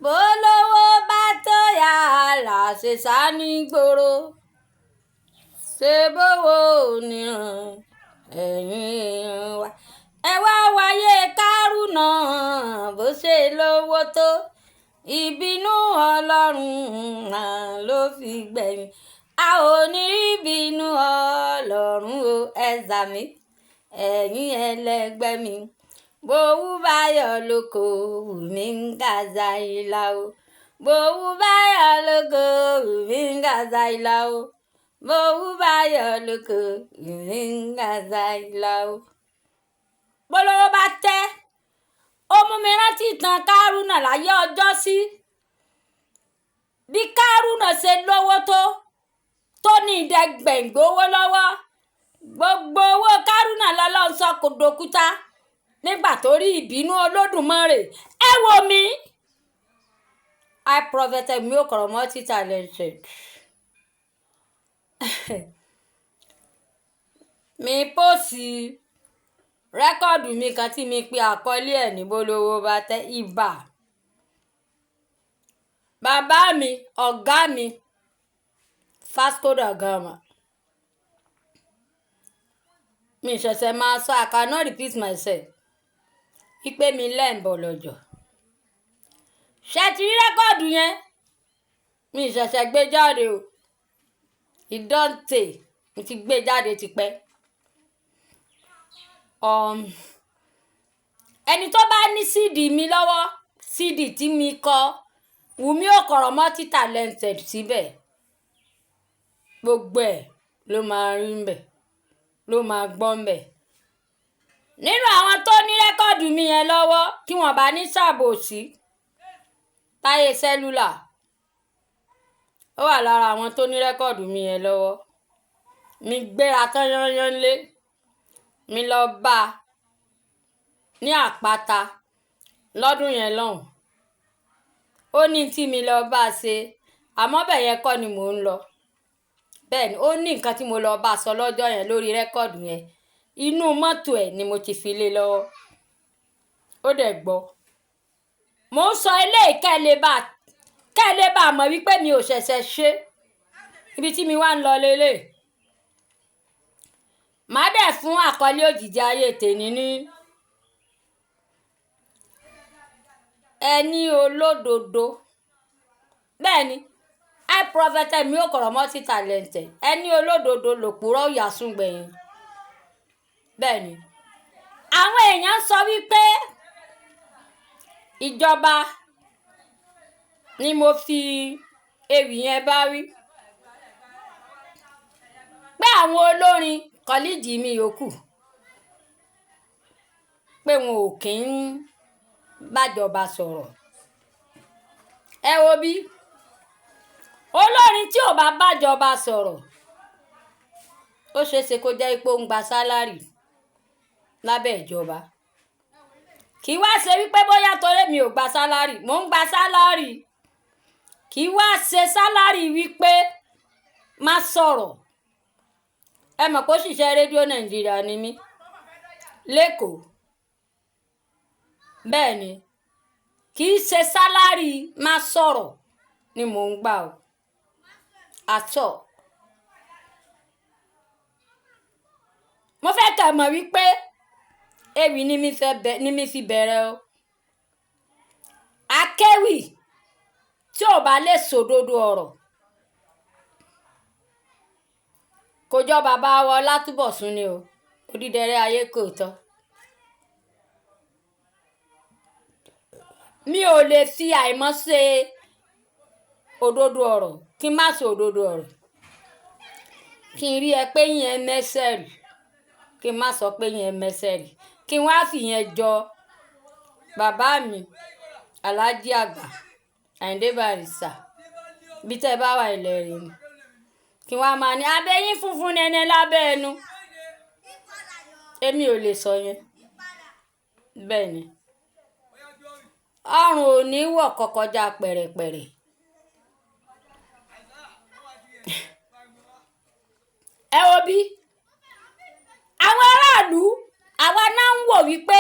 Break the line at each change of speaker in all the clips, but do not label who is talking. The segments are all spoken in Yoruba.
Bólówó bá tó yà láṣẹ sá ní gbòòrò, ṣe bówó níran ẹ̀yìn èèyàn wa. Ẹ wá wáyé kárùnà bó ṣe lówó tó, ìbínú Ọlọ́run ló fi gbẹ̀yìn. A ò ní rí ìbínú Ọlọ́run o, ẹ zà mí, ẹ̀yin ẹlẹgbẹ́ mi. Bówú bá yọ lóko, wù mí ń gàza ìlà o. Bówú bá yọ lóko, wù mí ń gàza ìlà o. Bówú bá yọ lóko, wù mí ń gàza ìlà o. Bólówó bá tẹ́, ó mú mi rántí ìtàn kárùnà láyé ọjọ́ sí. Bí kárùnà ṣe lówó tó ní ìdẹ́gbẹ̀ngbówó lọ́wọ́, gbogbo owó kárùnà lọ́lọ́run sọ kò dòkúta nígbà tó rí ìbínú Olódùmarè. Ẹ wò mí. I prophet mi ò kọ̀rọ̀ multi talented. Mi pósì rẹ́kọ̀dù mi kan tí mi pe àkọlé ẹ̀ ní Bólówó bá tẹ́ ibà. Bàbá mi, ọ̀gá mi, Vasco da Gama. Mi ṣẹ̀ṣẹ̀ máa sọ, I cannot repeat myself. Wípé mi lẹ́ǹbọ̀ lọ́jọ́. Ṣé ti rí rẹ́kọ̀dù yẹn? Mi ṣẹ̀ṣẹ̀ gbé jáde o. Ìdọ́ǹtè mi ti gbé jáde tipẹ́. Ẹni tó bá ní CD mi lọ́wọ́, CD tí mi kọ, Wùmí Òkọ̀rọ̀ multi talented síbẹ̀. Gbogbo ẹ̀ ló máa rí ń bẹ̀, ló máa gbọ́ ń bẹ̀. Nínú àwọn tó ní rẹ́kọ̀dù mi yẹn lọ́wọ́, tí wọ́n bá ní ṣàbòsí, Táyé Sẹ́lúlà, ó wà lára àwọn tó ní rẹ́kọ̀dù mi yẹn lọ́wọ́. Mi gbéra tán yányán lé, mi lọ bá a ní àpáta lọ́dún yẹn lọ́hùn. Ó ní tí mi lọ bá a ṣe, àmọ́ bẹ́ẹ̀ yẹn kọ́ ni mò ń lọ. Bẹ́ẹ̀ ni, ó ní nǹkan tí mo lọ bá a sọ lọ́jọ́ yẹn lórí rẹ́kọ̀dù yẹn. Inú mọ́tò ẹ̀ ni mo ti fi lé lọ́wọ́. Ó dẹ̀ gbọ́. Mò ń sọ eléyìí kẹ́ ẹ lè bá mọ̀ wípé mi ò ṣẹ̀ṣẹ̀ ṣe. Ibi tí mi wá ń lọ lélẹ̀. Màá dẹ̀ fún àkọlé òjìji ayé tèmi ní ẹni olódodo. Bẹ́ẹ̀ ni, I prophet mi ò kọ̀rọ̀ multi talented. Ẹni olódodo lòpùrọ́ ìyàsùn gbẹ̀yìn. Bẹ́ẹ̀ ni, àwọn èèyàn sọ wípé ìjọba ni mo fi ewì yẹn bá wí. Pé àwọn olórin kọ́líìgì mi yòókù pé wọn ò kí ń bájọba sọ̀rọ̀. Ẹ wo bí olórin tí ò bá bájọba sọ̀rọ̀, ó ṣeé ṣe kó jẹ́ pé ó ń gba sálárì lábẹ́ ìjọba. Kì í wá ṣe wípé bóyá torí mi ò gba sálárì, mò ń gba sálárì. Kì í wá ṣe sálárì wípé má sọ̀rọ̀. Ẹ mọ̀ pé òṣìṣẹ́ rédíò Nàìjíríà ni mí lÉkòó. Bẹ́ẹ̀ ni, kì í ṣe sálárì má sọ̀rọ̀ ni mò ń gbà o. At all. Mo fẹ́ kẹ́ mọ̀ wípé ewì ni mi fẹ́ bẹ, ni mi fi bẹ̀rẹ̀ o. Akéwì tí ò bá lè sòdodo ọ̀rọ̀, kò jọ bàbá wa Ọlátúnbọ̀sún ni o. Odídẹrẹ́ ayé kò tọ́. Mi ò lè fi àìmọ̀ ṣe òdodo ọ̀rọ̀, kí n má sọ òdodo ọ̀rọ̀. Kí n rí ẹ pé yín ẹ mẹ́sẹ̀ rí, kí n má sọ pé yín ẹ mẹ́sẹ̀ rí. Kí n wá fi yẹn jọ bàbá mi, Alhaji Àgbà, Àyìndé Barrister, bí tẹ́ ẹ bá wà ilẹ̀ rẹ̀ ni. Kí n wá máa ní abẹ́ yín funfun nẹ́nẹ́ lábẹ́ ẹnu. Èmi ò lè sọ yẹn. Bẹ́ẹ̀ ni. Ọrùn ò ní wọ̀ kọkọjá pẹ̀rẹ̀pẹ̀rẹ̀. Ẹ wo bí àwọn aráàlú àwa náà ń wò wípé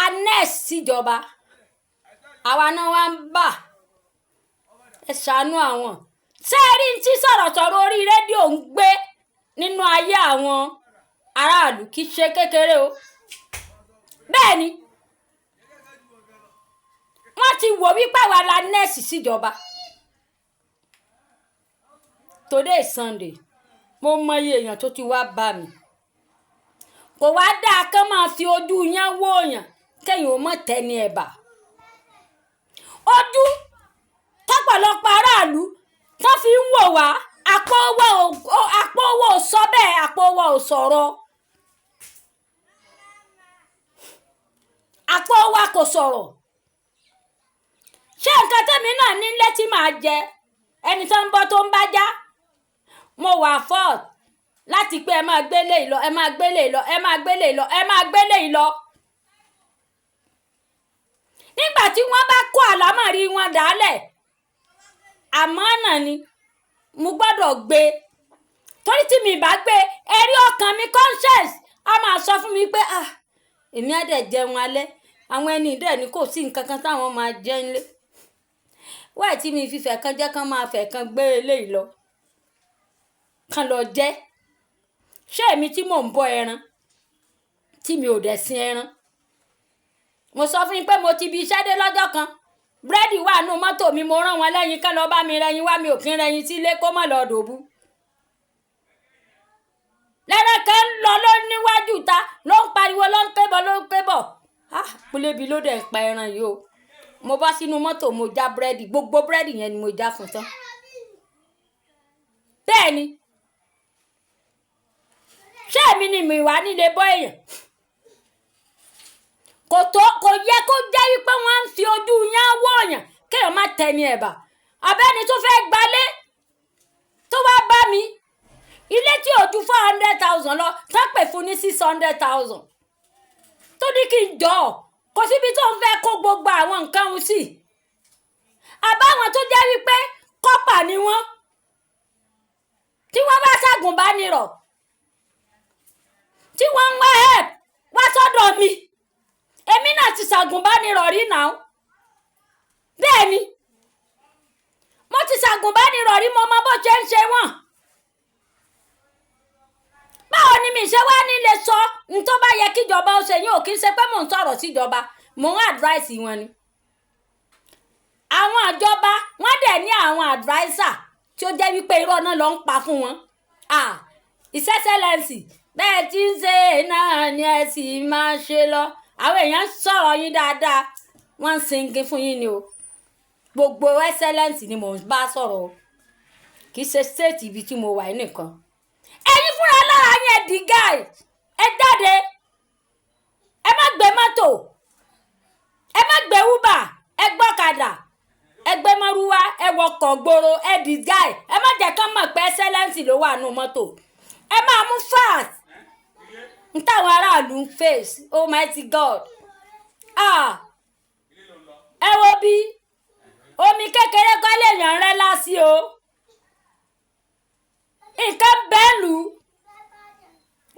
annex síjọba, àwa náà wá ń bà Ẹ ṣàánú àwọn. Ṣé ẹ rí tí sọ̀rọ̀sọ̀rọ̀ orí rédíò ń gbé nínú ayé àwọn aráàlú? Kì í ṣe kékeré o. Bẹ́ẹ̀ ni, wọ́n ti wò wípé àwa la nẹ́ẹ̀sì síjọba. Today is Sunday. Mo mọyì èèyàn tó ti wá bá mi. Kò wá dáa kán máa fi ojú yán wò yàn kéèyàn ó mọ̀ tẹ́ni ẹ̀bà. Ojú tọ́pọ̀lọpọ̀ aráàlú tán fi ń wò wá, àpò owó ò sọ bẹ́ẹ̀, àpò owó ò sọ̀rọ̀. Àpò wa kò sọ̀rọ̀. Ṣé nǹkan tẹ́mi náà nílé tí màá jẹ ẹni tó ń bọ́ tó ń bá já? Mo wà fọ́ọ̀t láti pé ẹ máa gbélé ìlọ, ẹ máa gbélé ìlọ, ẹ máa gbélé ìlọ, ẹ máa gbélé ìlọ. Nígbà tí wọ́n bá kó àlámọ̀rí wọn dálẹ̀, àmọ́ náà ni mo gbọ́dọ̀ gbé, torí tí mi bá gbé, ẹ̀rí ọkàn mi, conscience, á máa sọ fún mi pé, "Ah, èmi á dẹ̀ jẹun alẹ́, àwọn ẹni dẹ̀ ní kò sí nǹkan kan táwọn máa jẹ nílé. Wáyé tí mi fi fẹ́ kan jẹ́ kán máa fẹ́ kan gbé eléyìí lọ, kán lọ jẹ́?" Ṣé èmi tí mò ń bọ́ ẹran, tí mi ò dẹ̀ sin ẹran? Mo sọ fún yín pé mo ti bi iṣẹ́ dé lọ́jọ́ kan, búrẹ́dì wà nù mọ́tò mi, mo rán wọn lẹ́yìn kán lọ bá mi rẹyin wá. Mi ò kí ń rẹyin sílé kó má lọ dòbu. Lẹ́rọ̀ kan ń lọ ló níwájú ta, ló ń pariwo, ló ń kébọ̀, ló ń kébọ̀. Ah, múlébi ló dẹ̀ ń pa ẹran yìí o. Mo bá sínú mọ́tò, mo já búrẹ́dì, gbogbo búrẹ́dì yẹn ni mo já fún tán. Bẹ́ẹ̀ ni, ṣé èmi ni mi wà nílé bọ́ èèyàn? Kò tó, kò yẹ kó jẹ́ wípé wọ́n ń fi ojú yán wọ̀ọ̀yàn kéèyàn má tẹni ẹ̀bà. Abẹ́ni tó fẹ́ gbalé tó wá bá mi, ilé tí ò ju 400,000 lọ, tán pè fún ní 600,000, tó ní kí n jọ ọ́, kò síbi tó ń fẹ́ kó gbogbo àwọn nǹkan òun sí. Àbáwọn tó jẹ́ wípé kọ́pà ni wọ́n, tí wọ́n bá ṣàgùnbánirọ̀, tí wọ́n ń wá help wá sọ́dọ̀ mi. Èmi náà ti ṣàgùnbánirọ̀ rí náà. Bẹ́ẹ̀ ni, mo ti ṣàgùnbánirọ̀ rí, mo mọ bó ṣe ń ṣe wọ́n. Báwo ni mi ṣe wá nílé sọ n tó bá yẹ kíjọba ó ṣe yín? Ò kí ń ṣe pé mò ń sọ̀rọ̀ síjọba, mò ń advice wọn ni. Àwọn ìjọba, wọ́n dẹ̀ ní àwọn adviser tí ó jẹ́ wípé irọ́ náà ló ń pa fún wọn. Ah, His Excellency, bẹ́ẹ̀ tí ń ṣe náà ni ẹ sì máa ṣe lọ. Àwọn èèyàn ń sọ̀rọ̀ yín dáadáa, wọ́n ń singin fún yín ni o. Gbogbo excellence ni mò ń bá sọ̀rọ̀ o, kì í ṣe state ibi tí mo wà yìí nìkan. Ẹ̀yin fúnra lára yín, ẹ di guy, ẹ jáde, ẹ má gbé mọ́tò, ẹ má gbé Uber, ẹ gbọ́kadà, ẹ gbé mọ́rúwá, ẹ wọkọ̀ gbòòrò, ẹ di guy, ẹ má jẹ́ kán mọ̀ pé excellence ló wà nù mọ́tò. Ẹ máa mú fast n táwọn aráàlú ń face. Almighty God, ah, ẹ wo bí omi kékeré kọ́ lèèyàn rẹ́ lásì o. Nǹkan bẹ́ẹ̀ lù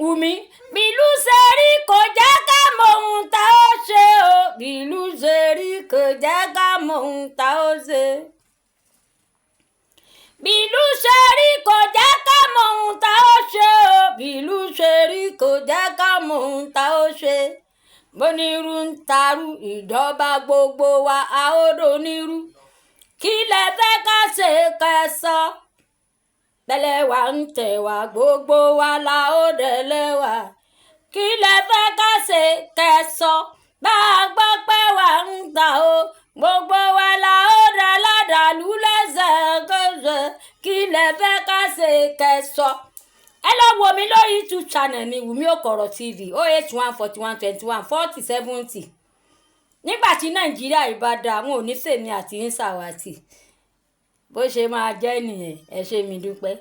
Wùmí, bìlú ṣe rí kò jẹ́ ká mọ ohun tá ó ṣe o. Bìlú ṣe rí kò jẹ́ ká mọ ohun tá ó ṣe. Bìlú ṣe rí kò jẹ́ ká mọ ohun tá ó ṣe o. Bìlú ṣe rí kò jẹ́ ká mọ ohun tá ó ṣe. Bónírú ń tarú ìjọba gbogbo wa, a ó donírú. Kí lẹ fẹ́ ká ṣe kẹsàn? Bẹ́lẹ̀ wa ń tẹ̀ wá, gbogbo wa la ó dẹ̀lẹ̀ wá. Kí lẹ fẹ́ ká ṣe kẹsàn? Bá a gbọ́ pé wà ń tà o, gbogbo wa la ó dá ládàlú lẹ́sẹ̀kẹsẹ̀. Kí lẹ fẹ́ ká ṣe kẹsàn? Ẹ lọ wo mi lórí YouTube channel mi, Wùmí Òkọ̀rọ̀ TV, 08141214070. Nígbà tí Nàìjíríà yìí bá dáa, wọn ò ní fèmí àti yín ṣàwátì. Bó ṣe máa jẹ́ nìyẹn. Ẹ ṣé, mi dúpẹ́.